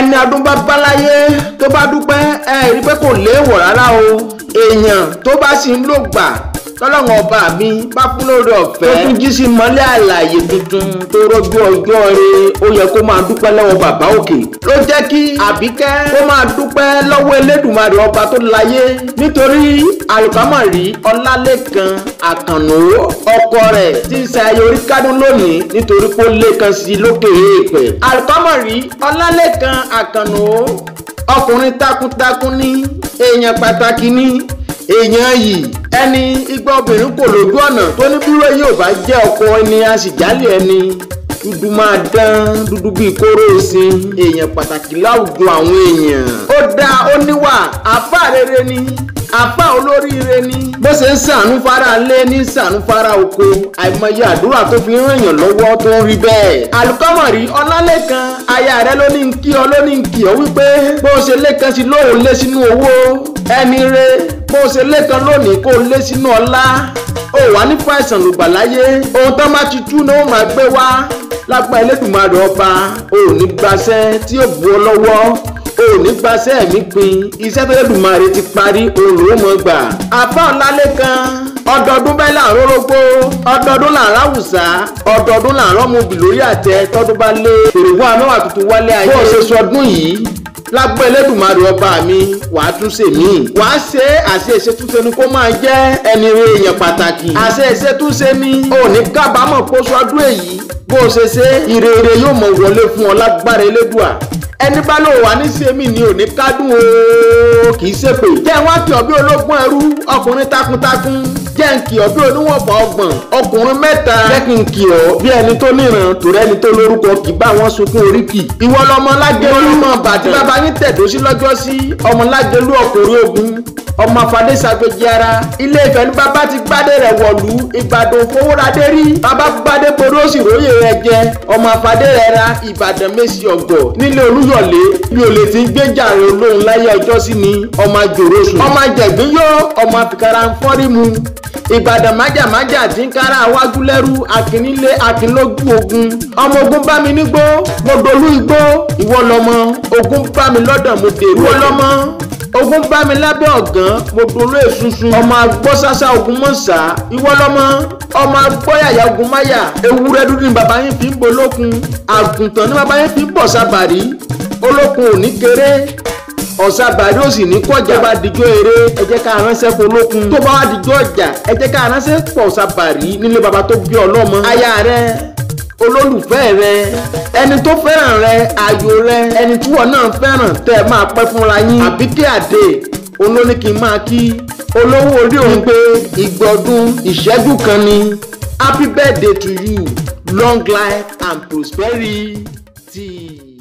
Ẹni ọdún bá báláyé tó bá dúpẹ́, ẹ rí pé kò léèwọ̀ rárá o. Èèyàn tó bá sì ń lò gbà tọ́lọ́run ọba mi bá fún lóore ọ̀fẹ́ tó tún jí sí mọ́lẹ̀ àlàyé tuntun tó rọ́jú ọjọ́ rẹ̀, ó yẹ kó máa dúpẹ́ lọ́wọ́ bàbá òkè. Ló jẹ́ kí Àbíkẹ́ kó máa dúpẹ́ lọ́wọ́ Elédùmarè ọba tó láyé, nítorí Àlùkámọ̀rí Ọlálékan Àkànó ọkọ rẹ̀ tí ń ṣe ayé orí kádùn lónìí nítorí pé ó lékan sí lókè èèpẹ̀. Àlùkámọ̀rí Ọlálékan Àkànó ọkùnrin takuntakun ní, èèyàn pàtàkì ní, èèyàn yìí ẹni igba obìnrin kò lójú ọ̀nà tó ní búrò yóò bá jẹ́ ọkọ ẹni a sì jálè ẹni. Dúdú máa dán dúdú bíi kóró ìsìn, èèyàn pàtàkì láwùjọ àwọn èèyàn. Ó dáa, ó níwà, àfáà rere ni, àfáà olóríire ni. Bó ṣe ń ṣàánú fara lé ní ṣàánú fara oko, àìmọye àdúrà tó fi ń ràn yàn lọ́wọ́ tó ń rí bẹ́ẹ̀. Àlùkámọ̀rí Ọlálékan aya rẹ ló ní ń kí ọ, ló ní ń kí ọ wípé bó ṣe lékan sí lóhùn lé sínú owó ẹni re, bó ṣe lékan lónìí kó lé sínú ọlá. Ó wà ní fàìsàn lùgbà láyé, ohun tán bá ti tú ni ó máa gbé wá lápá Elédùmarè ọba. Ò ní gbaṣẹ́ tí ó bu ọ lọ́wọ́, ò ní gbaṣẹ́ ẹ̀mí pin, iṣẹ́ tó Elédùmarè ti parí òun ló mọ̀ gbà. Àfáà Ọlálékan ọdọọdún bẹ́ẹ̀ là ń rórógbó, ọdọọdún là ń ráwùsá, ọdọọdún là ń rọ́mubì lórí àtẹ. Tọdún bá lé èrògùn amẹ́wà tuntun wálé ayé. Bó o ṣe sọdún yìí lágbó Elédùmarè ọba mi, wàá tún ṣe mí, wàá ṣe àṣẹ ìṣètúnṣe ni kó máa jẹ́ ẹni rere èèyàn pàtàkì. Àṣẹ ìṣètúnṣe ni ò ní kábàámọ̀ kó sọdún èyí. Bó o ṣe ṣe ire ire yóò mọ̀ wọlé fún ọ lágbára Elédùà. Ẹni bá lò wá ní sèmi ni ò ní kádùn o, kì í ṣèpè. Jẹ́ wá kí ọ bí ológun ẹrú ọkùnrin takuntakun, jẹ́ ń kì ọ́ bí oníwọ̀nfà ọgbọ̀n ọkùnrin mẹ́ta, jẹ́ kí n kì ọ́ bí ẹni tó níran tòrẹ́ ẹni tó lórúkọ kì bá wọn sunkún oríkì. Ìwọ lọmọ Lágẹ̀lú ọmọ Ìbàdàn tí bàbá yín tẹ̀dó sí lọ́jọ́ sí, ọmọ Lágẹ̀lú ọkùnrin ogun, ọmọ afadé ṣàgbéjì ara. Ilé Ifẹ̀ ní bàbá ti gbádé rẹ̀ wọ̀lú, Ìbàdàn fowóradé rí, bàbá gbádé borí ó sì róye rẹ̀ jẹ, ọmọ afadé rẹ̀ ra Ìbàdàn mẹ́sì ọ̀gọ̀ nílé Olúyọ̀lé bí olè ti ń gbéjà rẹ̀ olóhùn láyé ọjọ́ sí ni, ọmọ àjòrò sùn, ọmọ àjẹ̀gbín yó, ọmọ àfikàrà ń fọ́rí mu. Ìbàdàn májàmájà tí ń kára wájú lẹ́rú, akínílé akínlógún ogun, ọmọ ogun bá mi nígbó mo dolú igbó. Ìwọ lọmọ ogun bá mi lọ́dọ̀ mo dèrò, ìwọ lọmọ ogun bá mi lábẹ́ ọ̀gán mo dolú èsunsun, ọmọ agbọ́sásá ogun mọ̀sá. Ìwọ lọmọ ọmọ agbọ́yàyà ogun máyà, ewúrẹ́ dúdú ni bàbá yín fi ń bolókun, àgùntàn ni bàbá yín fi ń bọ̀ sábàrí. Olókun ò ní kéré, ọ̀sàbàrí ò sì ní kọjá. Tó bá dijọ́ eré ẹ jẹ́ ká ránṣẹ́ fún olókun, tó bá wá dijọ́ ọjà ẹ jẹ́ ká ránṣẹ́ pọ̀ ọ̀sàbàrí nílé bàbá tó bí ọlọ́mọ. Aya rẹ, olólùfẹ́ rẹ, ẹni tó fẹ́ràn rẹ, ààyò rẹ, ẹni tí wọ́n náà fẹ́ràn tẹ́ ẹ máa pẹ́ fúnra yín. Àbíkẹ́ Àdè òun ló ní kí n máa kí olówó orí òun pé ìgbọ̀dún ìṣẹ́jú kan ni. Happy birthday to you, long life and prosperity.